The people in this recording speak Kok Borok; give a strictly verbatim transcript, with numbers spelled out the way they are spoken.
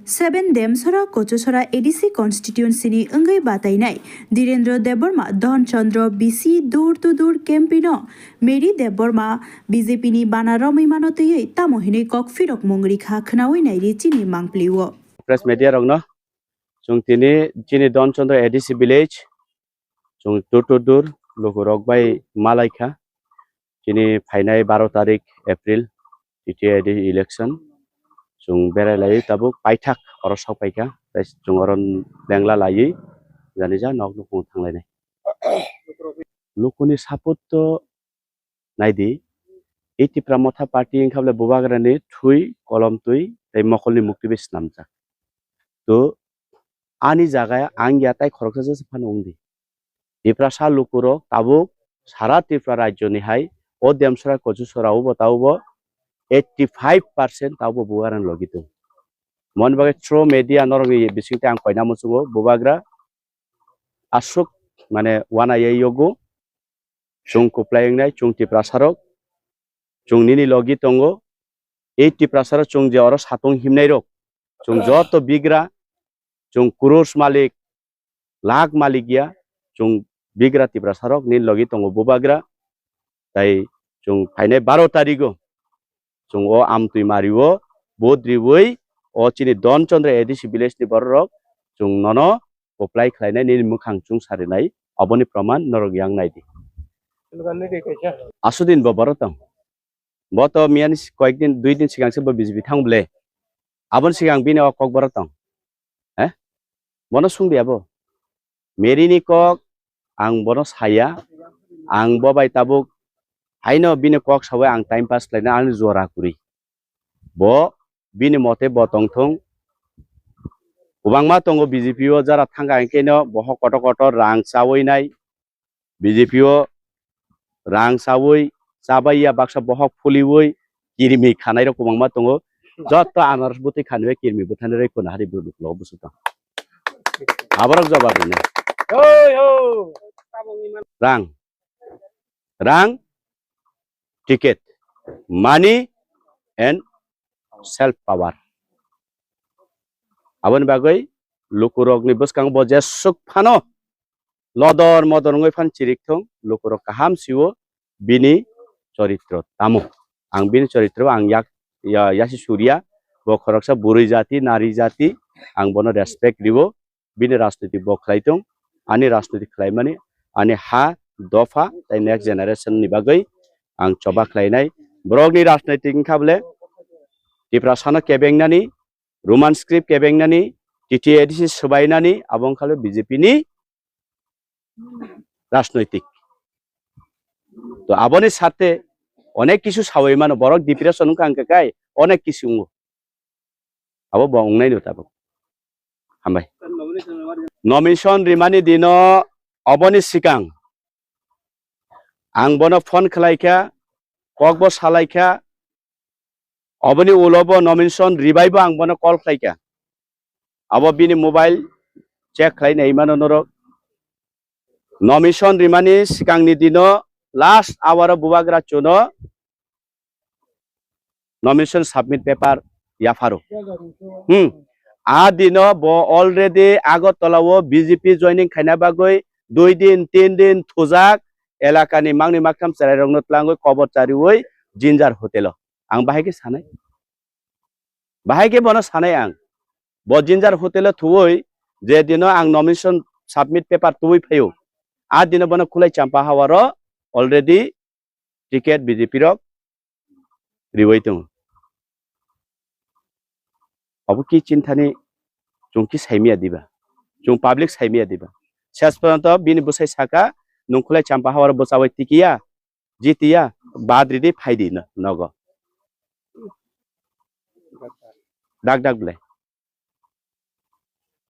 Seven Demsora Kochusora A D C constituency ni wngwi batainai Dhirendra Debbarma Dhan Chandra B C door to door campaign o Mary Debbarma B J P ni bana romwi mano twiwi tamo hinwi kok phirok mung rikha khwnawi nairi chini mangpli o. Press media rokno chwng tini chini Dhan Chandra A D C village chwng door to door lukurok bai malaikha. Chini phainai baro tarik April, T T A D election. Chwng berai lai tabuk paithak oro sok paikha. Tai chwng oro bengla laiwi jani ja nok nukhung thanglainai. Lukuni support to naidi, e Tipra Motha Party wngkha bole Bubagrani thui, kolom twi tei mokolni mukti bai snamjak. To ani jaga ang ya tai khoroksa jesa phano wngdi. Tiprasa lukurok tabuk sara Tripura rajyoni hai o Demsora Kochusora o bo tabo bo eighty five percent tabo bo Bubagrani logi tongo. Moni bagwi through media norokni bisingtwi ang koina muchungo Bubagra aswk mane wana ye yogo chwng kuplai wngnai chwng Tiprasarok chwng nini logi tongo. Ei Tiprasarok chwng je oro satung himnairok chwng joto bigra chwng crores malik lakh malik ya chwng bigra Tiprasarok nini logi tongo Bubagra. Tai chwng phainai baro tarigo chwng o amtwi mario vote riwi o chini Dhan Chandra A D C village ni bororok chwng nono kuplai khlainai nini mwkhang chwng sarinai oboni proman norok yang naidi. Asudin bo boro tong. Bo to miyani si-, koyek din, dui din sigang se bo B J P thang bole. Aboni sigang bini o kok boro tong. He? Bono sungdi abo. Mary ni kok ang bono saya. Ang bo bai tabuk haino bini kok sawi ang time pass khlaina ang jora kuri. Bo bini mote bo tongthung. Kwbangma tongo B J P o jara thangkha hwnkhe no bohok kotor kotor rang chawi nai. B J P o rang chawi chabai ya baksa bohok phuliwi kirimi khanai rok kwbangma tongo. Joto anaros bwtwi khaniwi kirimi bwthani rwi khuna hari bwrwi ulo bwswk tong. Aborok jawab rwna. Hoi ho. Rang. Rang, ticket, money and self power. Aboni bagwi lukurokni bwskango bo jeswk phano lodor modor wngwi phan chirik thung, lukurok kaham siwo bini choritro tamo. Ang bini choritro ang yak, ya, yasi surya, bo khoroksa bwrwi jati, nari jati, ang bono respect riwo. Bini rajniti bo khlai tong, ani rajniti khlaimani, ani ha, dopha, tei next generation ni bagwi ang choba khlainai. Borokni rajniti wngkha bole Tiprasano kebengnani, Roman script kebengnani, T T A D C swbainani, abo wngkha le B J P ni rajnoitik. To aboni sathe onek kisu sawi mano, borok depression wngkha hwnkhe kai onek kisu wngo. Abo bo wngnai no tabuk. Hambai. Nomination rimani dino oboni sikang ang bono phone khlai kha, kok bo salai kha, oboni ulo bo nomination ribai bo ang bono call khlai kha. Abo bini mobile check khlai nai mano norok. Nomination rimani sikangni dino last hour o Bubagra chuno nomination submit paper yapharo. Hmm. A dino bo already Agartala o B J P joining khaina bagwi dui din, tin din thujak elakani mangni maktham chwrairokno tlangwi kobor chariwi Jinjar hotel o. Ang bahai khe sanai. Bahai khe bono sanai ang. Bo Jinjar hotel o thuwi je dino ang nomination submit paper tuwi phaio. A dino bono Khulai Champa Hawaro already ticket B J P rok riwi tongo. Obo ki chinthani chwng ki saimaya diba? Chwng public saimaya diba? Ses porjonto bini bwsai saka, "Nwng Khulai Champa Hawaro bwchawi tikiya, jitiya, bad ridi phaidi no-, nogo." Dak dak bwle.